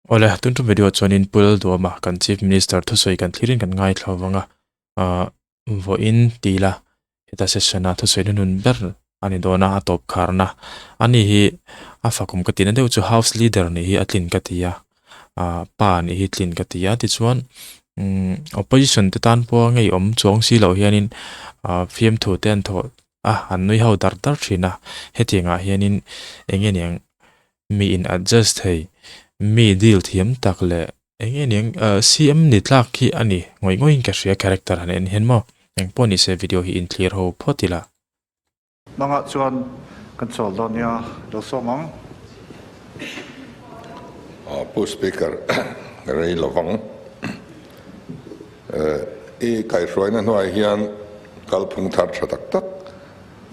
Awle, tun tum video chuanin Pu Lalduama kan Chief Minister thusawi kan thlirin kan ngaithla vang a, ah vawiin ti ila heta session a thusawi hnunun ber a ni dawn a, a tawp kharna a ni hi a fakawm ka tihna deuh chu House Leader nih hi a tlin ka ti a, ah pa nih hi tlin ka ti a, tichuan umm opposition te tan pawha ngeiawm chuang si loh hianin ah fiamthu te an thawh a, an nui ho dar dar thin a, hetiang ah hianin eng nge niang Mi in adjust thei, mi deal thiam tak leh eng nge niang CM ni tlak hi a ni ngawih ngawih in ka hria character han en hian maw. Eng pawh ni se video hi in thlir ho phawt ila. Hmangah chuan kan chawl dawn nia lo sawm ang. Pu Speaker rei lovang. I kaihhruaina hnuai hian kalphung thar tha tak tak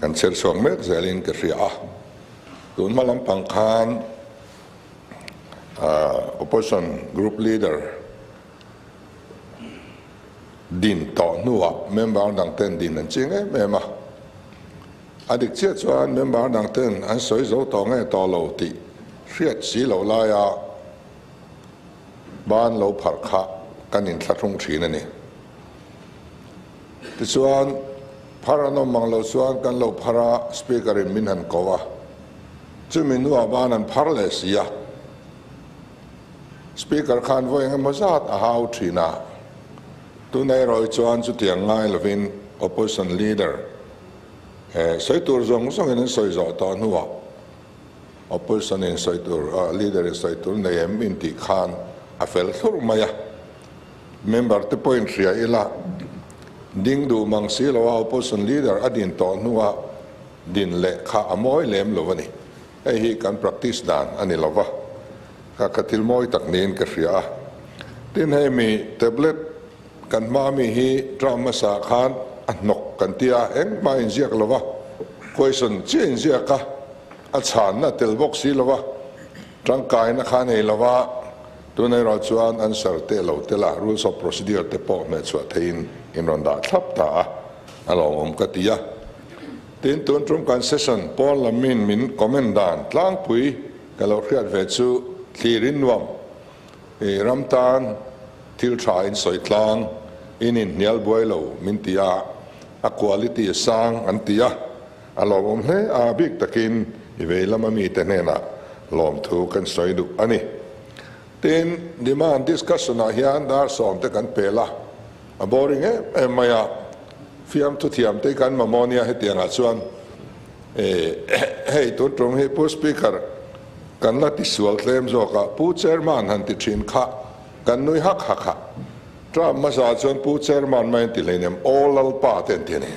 kan chher chhuak mek zelin ka hria a. Tun hma lampang khan Opposition Group Leader din tawh hnuah member dang ten din an ching em em a. A dik chiah chuan member dang ten an sawi zo tawh nge tawh lo tih hriat si loh laia ban lo pharh kha kan inthlahrung thin a ni. Tichuan, phar an awm mang lo chuan kan lo phar a, Speaker in min han ko a, chumi hnuah ban an phar leh si a. Speaker khan vawi engemaw zat a hau thin a, tuna erawh hi chuan chutiang ngai lovin Opposition Leader he sawi tur zawng zawngin an sawi zawh tawh hnuah Opposition in sawi tur, Leader in sawi tur nei em intih khan a fel thlurh mai a. Member te pawhin hria ila, ding duh mang si lo a opposition leader a din tawh hnua din leh kha a mawi lem lo a ni. Hei hi kan practice dan a ni lo va, ka kha thil mawi tak niin ka hria a. Tin hei mi tablet kan hma mi hi term hmasa khan a hnawk kan ti a, engmah inziak lo va, question chiah inziak a, a chhanna tel bawk si lo va, tangkaina kha nei lo va. Tun erawh chuan answer te lo tel a, rules of procedure te pawh hmehchhuah theihin in rawn dah thlap ta a, a lawmawm ka ti a. Tin, tun tum kan session pawn lam min min comment dan tlangpui ka lo hriat ve chu thlir in nuam, i ram tan thil tha in sawi tlang, in inhnial buai lo min ti a, a quality a sang an ti a, a lawmawm hle a, bik takin i vei lama mite hnenah lawmthu kan sawi duh a ni. Tin, demand discussion ah hian dar sawm te kan pel a, a boring em em mai a, fiamthu thiam te kan mamawh nia hetiang ah chuan hei tun tum hi Pu Speaker kan la tisual tlem zawk a, Pu Chairman han ti thin kha kan nui hak hak a, Trump hmasa chuan Pu Chairman mai an ti hleinem, Aw Lalpa te an ti a ni.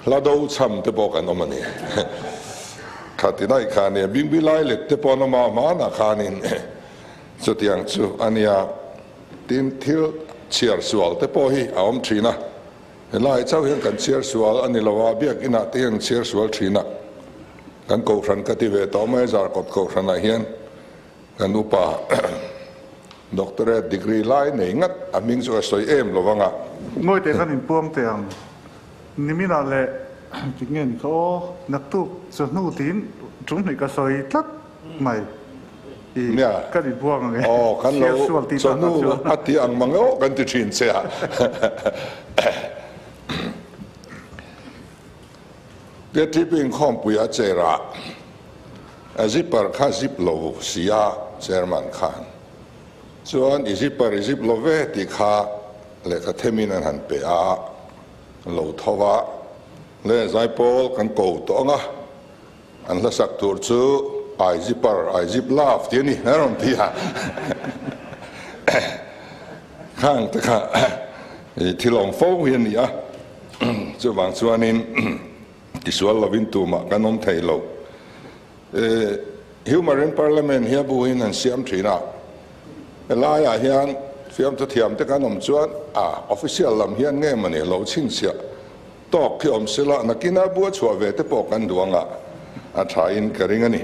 Hla do chham te pawh kan awm a ni. Kha ti daih kha a nia, Bingbi lai let te pawh an awm a, hmanah khanin chutiang chu a nia. Tin, thil chhiar sual te pawh hi a awm thin a, helai chauh hian kan chhiar sual a ni lo a, biakinah te hian chhiar sual thin a, kan kohhran ka ti ve tawh mai a, Zarkawt kohhranah hian kan upa Doctorate degree lai nei ngat a hming chu a sawi em lo vang a. Ngawi teh kan inpuang teh ang. Niminah leh tik nge ni kha aw, naktuk chawhnu tiin tum hnih ka sawi tlat mai i kan inpuang ang e. Aw kan lo chawhnu a ti ang mang e aw kan ti thin che a. KTP inkhawmpui a chair ah a zipper kha zip lo si a chairman khan chuan i zipper i zip lo ve tih kha lehkha themin an han pe a, lo tho a le zaipawl kan ko tawh ang a, an hlasak tur chu I zipper I zip love tih a ni a rawn ti a, khang te kha thil awm fo hi a ni a. Chuvang chuanin tisual lovin tumah kan awm thei lo. Humour in Parliament hi a buhin an siam thin a, helaiah hian fiamthu thiam te kan awm chuan a official lam hian nge mawni lo chhinchhiah tawk khi awm sela nakina bu a chhuah ve te pawh kan duh anga a thain ka ring a ni.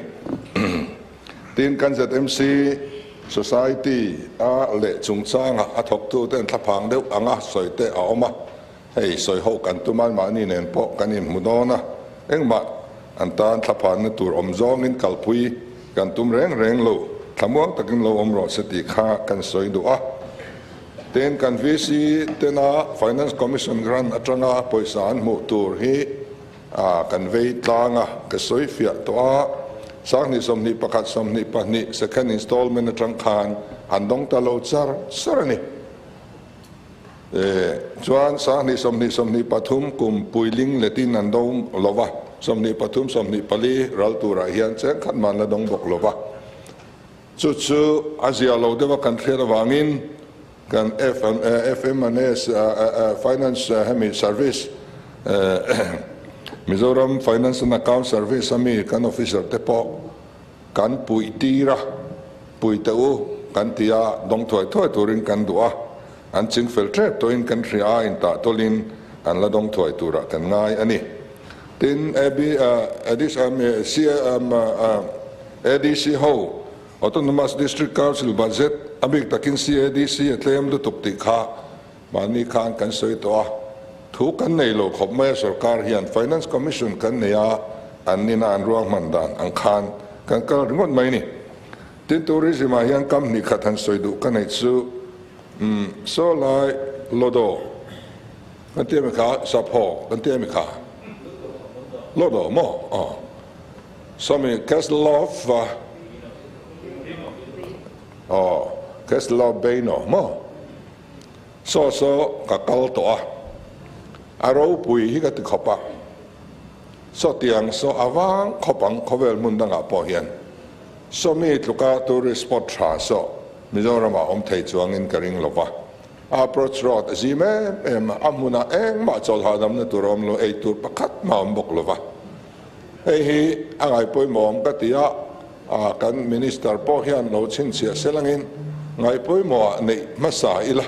Tin, kan ZMC Society a leh chungchanga a thawktuten thlaphang deuh anga sawi te a awm a, hei sawi ho kan tum a, mahni nen pawh kan inhmu dawn a, engmah an tan thlaphanna tur awm zawngin kalpui kan tum reng reng lo, thlamuang takin lo awm rawh se tih kha kan sawi duh a. Tin, kan VC tena Finance Commission grant atanga pawisa an hmuh tur hi kan vei tlang a, ka sawi fiah tawh a, Sanghnih 21 22 second installment atang khan an dawng ta lo char char a ni. Chuan Sanghnih 20 23 kum puiling letin an dawng lo va, 23 24 ral turah hian cheng khat man la dawng bawk lo va. Chu chu a zia lo deuh a kan hriat avangin kan FMNS Finance hemi Service Mizoram Finance and Account Service a mi kan officer te pawh kan puih tir a, pui teh u kan ti a, dawng thuai thuai turin kan duh a, an ching fel tep tawhin kan hria a, intah tawlhin an la dawng thuai turah kan ngai a ni. Tin, AB, CM, ADC ho, Autonomous District Council budget a bik takin CADC a tlem lutuk tih kha mahni khan kan sawi tawh a, thu kan nei lo khawp mai a sorkar hian Finance Commission kan nei a, an nina an ruahman dan ang khan kan kal ringawt mai ni. Tin tourism ah hian kam hnih khat han sawi duh ka neih chu umm saw lai Lodo kan ti ami kha Sapho kan ti ami kha Lodo maw aw. Sawmi Keslov aw Keslov Beino maw saw saw ka kal tawh a, a ropui hi ka ti khawp a, saw tiang saw a vang khawp ang khawvel hmun dangah pawh hian sawmi tluka tourist spot tha saw Mizoramah awm thei chuangin ka ring lova, a approach road a zim em em a, a hmunah engmah chawlh hahdamna tur a awm lo, ei tur pakhat mah a awm bawk lova. Hei hi a ngaihpawimawhawm ka ti a, kan Minister pawh hian lo chhinchhiah se langin ngaihpawimawhah neih hmasa ila,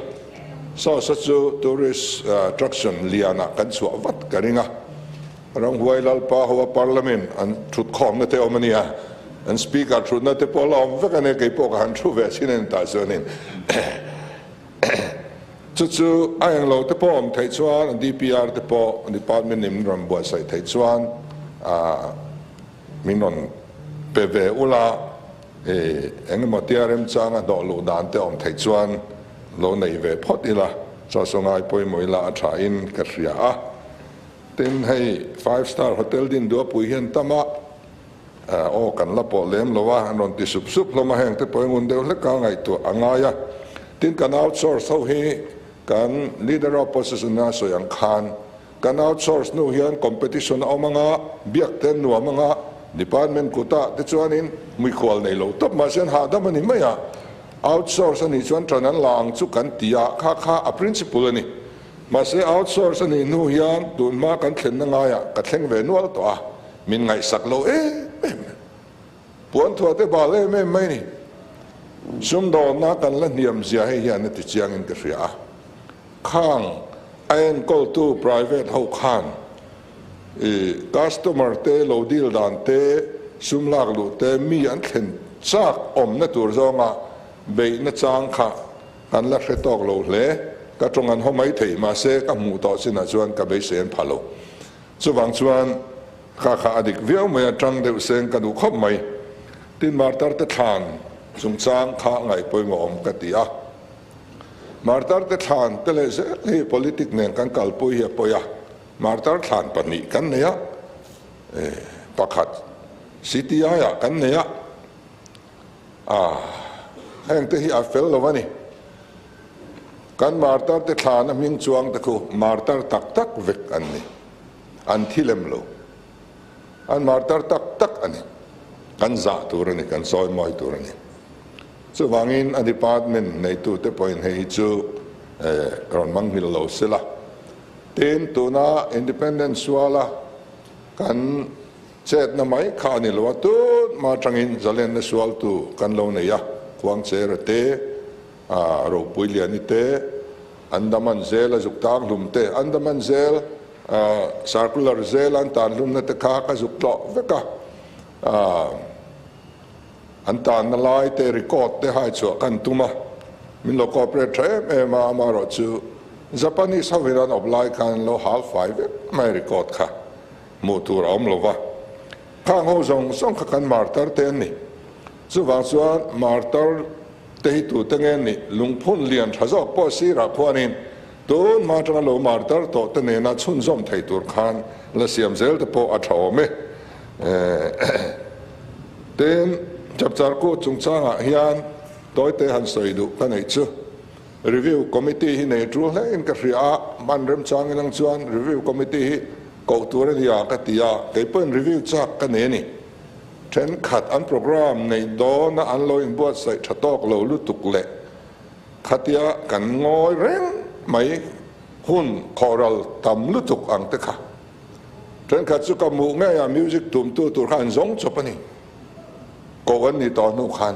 Sawsa chu tourist attraction lianah kan chhuah vat ka ring a, Ramhuai Lalpa hoa Parliament an thutkhawmna te awm a nia, an Speaker thutna te pawh la awm vek a nia, kei pawh ka han thu ve chin a ni tah chuanin. Chu chu a englo te pawh awm theih chuan DPR te pawh department in min rawn buatsaih theih chuan min rawn pe ve ula eng emaw tia remchanga hnawh luh dan te awm theih chuan lo nei ve phawt ila chaw saw ngai pawimawh ila a tha in ka hria a. Tin hei five star hotel din duapui hian tam a Aw kan la pawh lem lo a, an rawn ti sup sup hlawm a, heng te pawh hi ngun deuh hlek a ngaihtuah a ngai a. Tin kan outsource ho hi kan leader of opposition a sawi ang khan kan outsource hnu hian competition a awm anga, biak te an nuam anga, department kutah te chuanin muikhual nei lo tawp mahse an hahdam a ni mai a. Outsource a nih chuan ṭan an la ang chu kan ti a, kha kha a principle a ni. Mahse outsource a nih hnu hian tun hma kan thlenna ngaiah ka thleng ve nual tawh a. Min ngaihsak lo em em mai. Puan thuah te bal em em mai ni. Sumdawnna kan la hniam zia hei hian a ti chiangin ka hria a. Khang a enkawltu private ho khan i customer te lo deal dan te, sum lak luh te mi an thlen chak awmna tur zawnga beihna chang kha kan la hre tawk lo hle. Ka tawng an haw mai thei mahse ka hmuh tawh chinah chuan ka beisei an pha lo. Chuvang chuan ka kha a dik viau mai a, tang deuh seng ka duh khawp mai. Tin martar te thlan chungchang kha ngaih pawimawh awm ka ti a. Martar te thlan te leh zel hi politic nen kan kalpui hi a pawi a, martar thlan pahnih kan nei a, pakhat CTI ah kan nei a, heng te hi a fel lo a ni. Kan martar te thlana hming chuang te khu martar tak tak vek an ni. An thi lem lo. An martar tak tak a ni. Kan zah tur a ni, kan sawi mawi tur a ni. Chuvangin a department neitu te pawhin hei hi chu rawn manghilh lo sela. Tin, tuna Independence suala kan chetna mai kha a ni lo a, tun hma atangin zalenna sualtu kan lo nei a, Khuangchera te, A ropui liani te, Andaman zel a zuk tang hlum te, Andaman zel circular zel an tan hlumna te kha ka zuk tlawh vek a, an tanna lai te record te hai chhuah kan tum a, min lo cooperate tha em em a, amaherawh chu Japanese ho in an awp lai khan an lo hal fai vek mai record kha hmuh tur a awm lo va, khang ho zawng zawng kha kan martar te an ni. Chuvang chuan martar te hi tute nge nih lungphun lian tha zawk pawh sirah khuanin tun hma atanga lo martar tawh te nena chhunzawm thei tur khan la siam zel te pawh a tha awm e. Tin, Chapchar Kut chungchangah hian tawite han sawi duh ka neih chu Review Committee hi nei tul hle in ka hria a, hman remchang in ang chuan Review Committee hi koh tur a nia ka ti a, kei pawhin review chak ka nei a ni. Thenkhat an programme neih dawna an lo inbuatsaih tha tawk lo lutuk leh khatia kan ngawi reng mai hun khawhral tam lutuk ang te kha. Thenkhat chu ka hmuh ngei a music tumtu tur kha an zawng chawp a ni. Koh an nih tawh hnu khan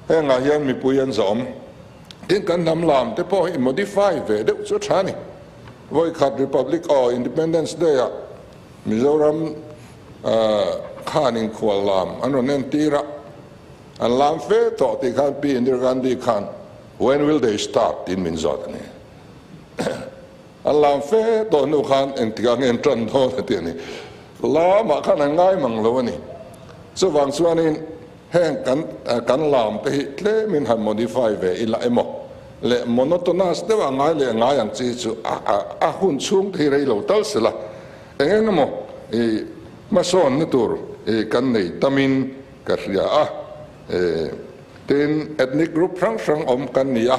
hengah hian mipui an zawm. Tin kan hnam lam te pawh hi modify ve deuh chu a tha a ni. Vawikhat Republic aw Independence Day ah Mizoram khan inkhual lam an rawn entir a, an lam fe tawh tih khan Pi Indira Gandhi khan When will they start? tiin min zawt a ni. An lam fe tawh hnu khan engtikah nge an tan dawn a ti a ni. Lamah khan an ngai mang lo a ni. Chuvang chuanin heng kan kan lam te hi tlemin han modify ve ila emaw leh monotonous deuh a ngai leh ngai ang chi chu a a hun chhung te hi rei lo tal sela eng eng emaw i hmasawnna tur i kan nei tamin ka hria a. Tin, ethnic group hrang hrang awm kan ni a,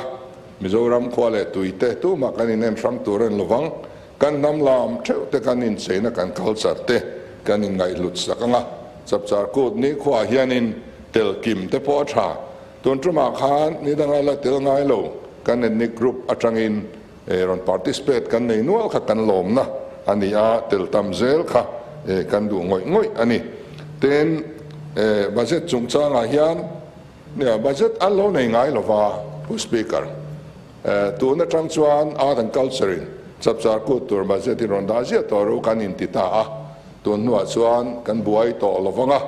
Mizoram khua leh tui te tumah kan inen hrang tur a ni lovang, kan hnam lam theuh te kan incheina kan culture te kan inngaihhlut sak ang a, Chapchar Kut nikhuaah hianin tel kim te pawh a tha. Tun tumah khan ni danga la tel ngai lo kan ethnic group atangin rawn participate kan nei nual kha kan lawmna a ni a, tel tam zel kha kan duh ngawih ngawih a ni. Tin, budget chungchangah hian Nia, budget an lo nei ngai lova, Pu Speaker. Tun atang chuan Art and Culture in Chapchar Kut tur budget in rawn dah ziah tawh ru kan inti ta a, tun hnuah chuan kan buai tawh lovang a,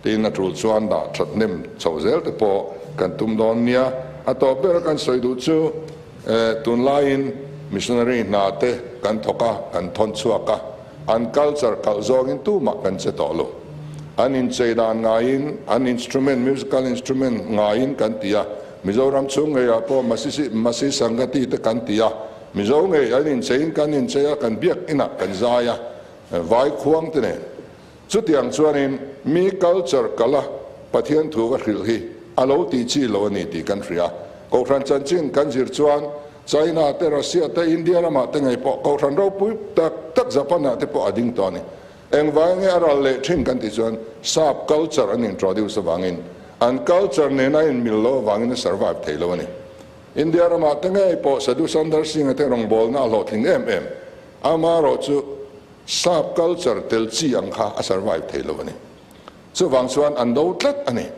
tin a tul chuan dah that hnem chhoh zel te pawh kan tum dawn nia. A tawp ber a kan sawi duh chu tunlaiin missionary hna te kan thawk a, kan thawn chhuak a, An culture kalh zawngin tumah kan che tawh lo. An inchei dan ngaiin, an instrument, musical instrument, ngaiin kan ti a. Mizoram chhung ngeiah pawh Masisi, Masi Sangati te kan ti a. Mizo ngei an incheiin kan inchei a, kan biak inah kan zai a, vai khuang te nen. Chutiang chuanin mi culture kalh a Pathian thu va hrilh hi a lo tih chi lo a ni tih kan hria. Kohhran chanchin kan zir chuan China te, Russia te, India ramah te ngei pawh kohhran ropui tak tak Japan ah te pawh a ding tawh a ni. Engvai nge a ral leh thin kan tih chuan sap culture an introduce avangin an culture nena inmil lo avangin a survive thei lo a ni. India ramah te ngei pawh Sadhu Sundar Singh-a te rawngbawlna a hlawhtling em em. Amaherawhchu sap culture tel chi ang kha a survive thei lo a ni. Chuvang chuan an do tlat a ni.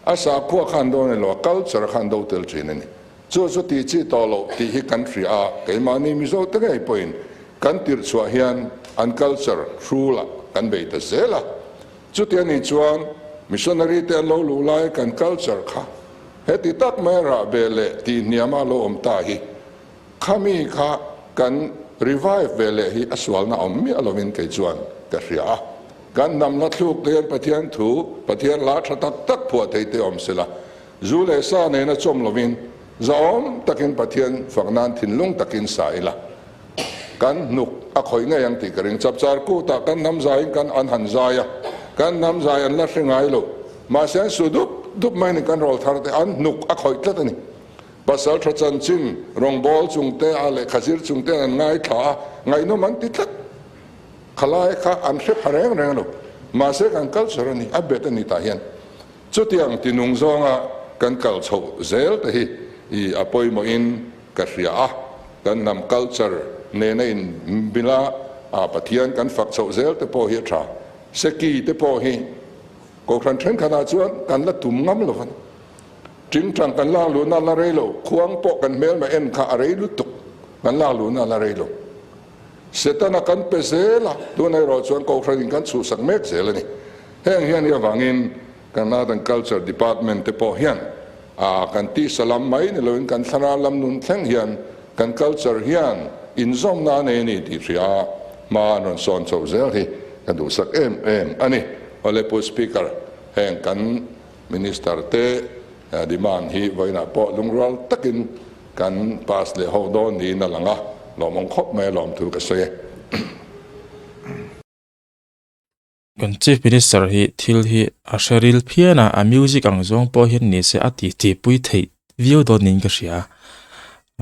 A sakhua kha an do a ni lo, a culture kha an do tel thin a ni. Chu chu tih chi tawh loh tih hi kan hria a, keimahni Mizo te ngei pawhin kan tirh chhuah hian an culture hrulah kan bei ta zel a. Chuti a nih chuan missionary te an lo luh lai kan culture kha heti tak mai rah ve leh tih hniama lo awm ta hi khami kha kan revive ve leh hi a sualna awm miah lovin kei chuan ka hria a. Kan hnam hla thluk te hian Pathian thu, Pathian hla tha tak tak phuah thei te awm sela. Zu leh sa nena chawm lovin zahawm takin Pathian fak nan thinlung takin sa ila kan hnuk a khawih ngei ang tih ka ring. Chapchar kutah kan hnam zaiin kan an han zai a, kan hnam zai an la hre ngai lo. Mahse an su dup dup mai ni kan rawl thar te an hnuk a khawih tlat a ni. Pasal tha chanchin rawngbâwl chungte a lehkha zir chungte an ngaithla a, ngaihnawm an ti tlat. Khalai kha an hre pha reng reng lo. Mahse kan culture a ni, a bet a ni tah hian. Chutiang tinung zawnga kan kal chhoh zel te hi i a pawimawhin ka hria a, kan hnam culture nena inbila a Pathian kan fak chhoh zel te pawh hi a tha. Seki te pawh hi Kohhran thenkhatah chuan kan la tum ngam lo a ni. Tingtang kan lak luhna la rei lo, khuang pawh kan hmelma en kha a rei lutuk, kan lak luhna la rei lo. Setana kan pe zel a, tuna erawh chuan Kohhranin kan chhuhsak mek zel a ni. Heng hian hi avangin kan Art and Culture Department te pawh hian a kan tisa lam mai ni loin kan thlarau lam nun thleng hian kan culture hian inzawmna a nei a ni tih hria a, hma an rawn sawn chho zel hi ka duhsak em em a ni. Awle Pu Speaker, heng kan. Minister te demand hi vawiinah pawh lungrual takin kan pass leh ho dawn niin a lang a, lawmawm khawp mai a lawmthu ka sawi e. Kan Chief Minister hi thil hi a hre ril phian a, a music ang zawng pawh hian ni se a ti ti pui theih viau dawn niin ka hria.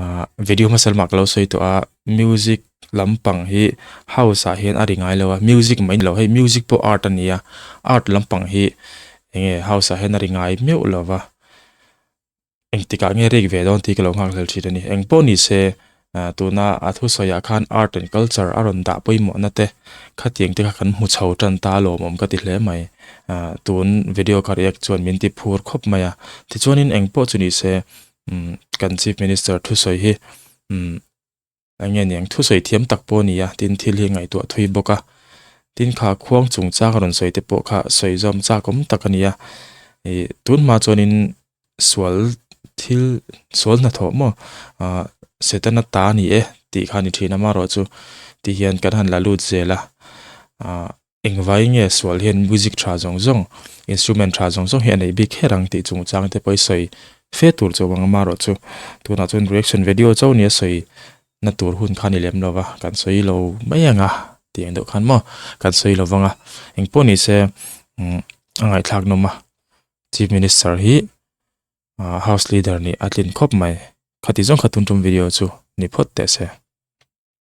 Ahh video hmasa lamah ka lo sawi tawh a, music lampang hi house ah hian a ri ngai lo a, music mai ni lo hei music pawh art a ni a, art lampang hi eng nge house ah hian a ri ngai meuh lo va, engtikah nge rik ve dawn tih ka lo nghak hlel thin a ni. Eng pawh ni se ah tuna a thusawi ah khan art and culture a rawn dah pawimawh na te khatiang te kha kan hmu chho tan ta alawmawm ka ti hle mai. Ah tun video ka react chuan min ti phur khawp mai a, tichuanin eng pawh chu ni se umm kan chief minister thusawi hi umm Eng nge niang thusawi thiam tak pawh a ni a, tin thil hi ngaihtuah thui bawk a. Tin kha khuang chungchang a rawn sawi te pawh kha sawi zawm chak awm tak a ni a. Ih tun hma chuanin sual thil sual hnathawh maw ah Setana ta a ni e tih kha a ni thin a, amaherawhchu ti hian kan han la lut zel a. Ah engvai nge sual hian music tha zawng zawng instrument tha zawng zawng hi a neih bik kher ang tih chungchang te pawh i sawi fe tur chu awm ang amaherawhchu tunah chuan reaction video chauh nia sawi na tur hun kha a ni lem lo va kan sawi lo mai ang a tih ang deuh khan maw kan sawi lo vang a engpawh ni se umm a ngaihthlak nawm a chief minister hi ah house leader nih a tlin khawp mai khati zawng kha tun tum video chu ni phawt teh se.